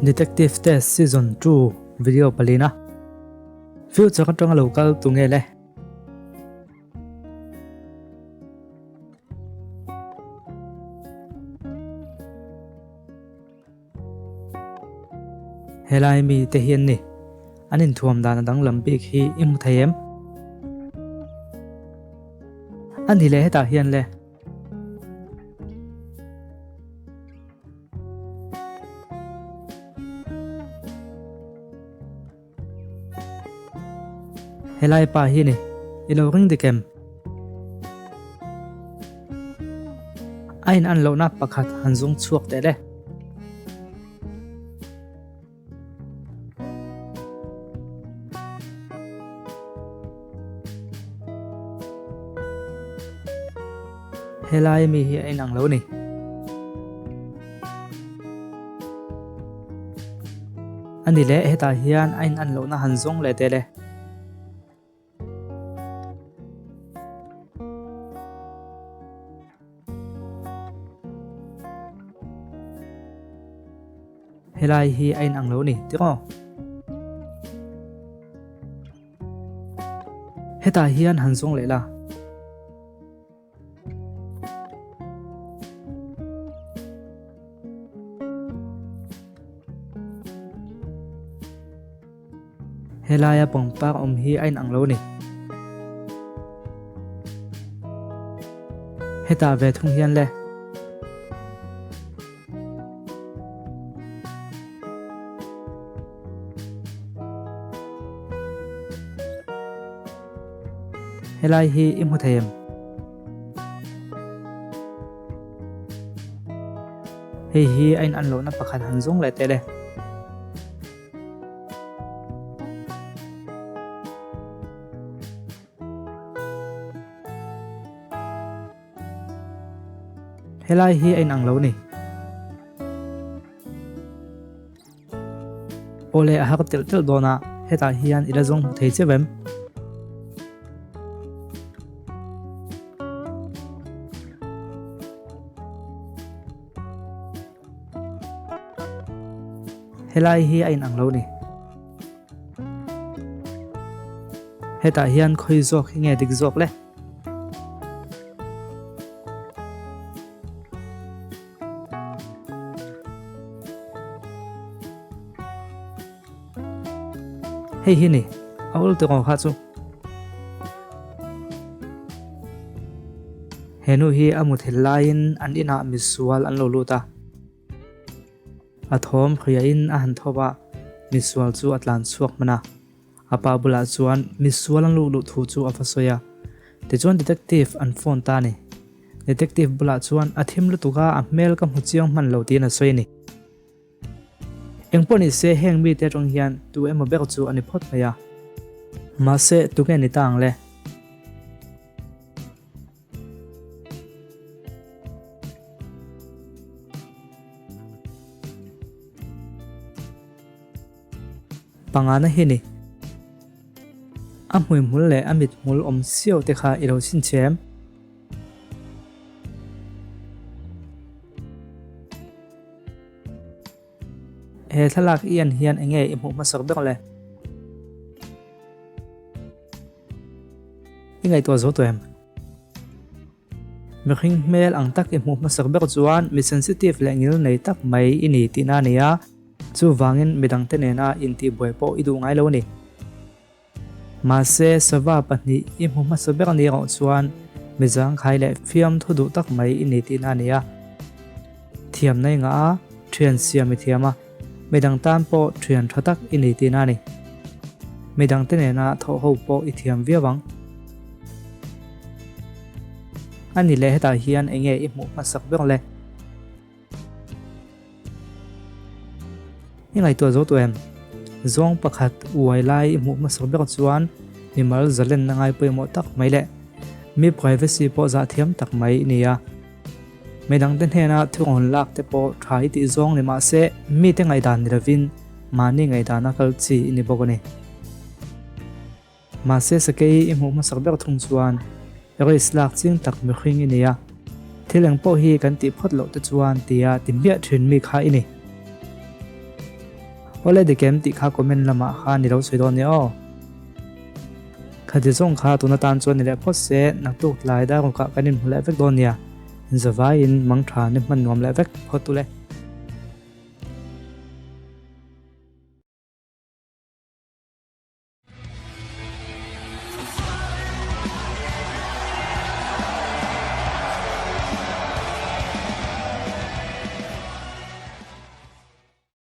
Detective Test Season 2 video palina. Future atanga lo kal tu nge le? Helai mi te hi an ni. An inthuam dan a danglam bik hi i hmu thei em? A ni leh hetah hian le. Helai pa hi ni, i lo ring dik em? A in an lohna pakhat han zung chhuak teh le. Helai mi hi a inang lo ni. A ni leh hetah hian a in an lohna han zawng leh teh le. Helai hi a inang lo ni tiraw? Hetah hian han zawng leh la. Helaia pangpar awm hi a inang lo a ni. Hetah ve thung hian le. Helai hi i hmu thei em? Hei hi a in an lohna pakhat han zawng leh teh le. Helai hi a inang lo ni. Awle a har telh telh dawn a, hetah hian i la zawng hmu thei cheu em? Helai hi a inang lo ni. Hetah hian khawi zawk hi nge dik zawk le? Hei hi ni, a ul tiraw kha chu. He nu hi a muthilh laiin an inah misual an lo lut a. A thawm hriain a han thawp a, misual chu a tlan chhuak hman a. A pa bulah chuan misual an luh luh thu chu a va sawi a. Tichuan detective an phone ta a ni. Detective bulah chuan a thim lutuk a, a hmel ka hmu chiang hman lo tiin a sawi a ni. Engpawh ni se heng mite atang hian tu emaw ber chu a ni phawt mai a. Mahse tunge ni ta ang le? Pangana hi ni. A hmuihmul leh a mithmul awm siau te kha i lo chhinchhem. He thlalak i en hian enge i hmuh hmasak ber le? I ngaihtuah zo tawh em? Mihring hmel ang tak i hmuh hmasak ber chuan mi sensitive leh ngil nei tak mai i ni tihna a ni a, chuvangin midangte nena intihbuai pawh i duh ngai lo a ni. Mahse, sava pahnih i hmu hmasa ber ni erawh chuan mi zangkhai leh fiamthu duh tak mai i ni tihna a ni a. Thiamna i ngah a, thian siam i thiam a, midang tan pawh thian tha tak i ni tihna a ni. Midangte nena thawh ho pawh i thiam viau ang. A ni leh hetah hian eng nge i hmuh hmasak ber le? I ngaihtuah zo tawh em? Zawng pakhat uai lai i hmuh hmasak ber chuan mimal zalenna ngai pawimawh tak mai leh mi privacy pawh zah thiam tak mai i ni a. Midangte hnena thurawn lak te pawh tha i tih zawng ni mah se mite ngaihdan ni lovin mahni ngaihdana kal chi i ni bawk a ni. Mahse sakei i hmuh hmasak ber thung chuan race lak ching tak mihring i ni a, thil eng pawh hi kan tih phawt loh te chuan tia ti hmiah thin mi kha i ni. Awle dik em tih kha comment lamah khan i lo sawi dawn nia aw. Khati zawng kha tuna tan chuan ni leh phawt se, naktuk tlai dar rukah kan inhmu leh vek dawn nia. Inzavaiin mangtha ni hman nuam leh vek phawt u le.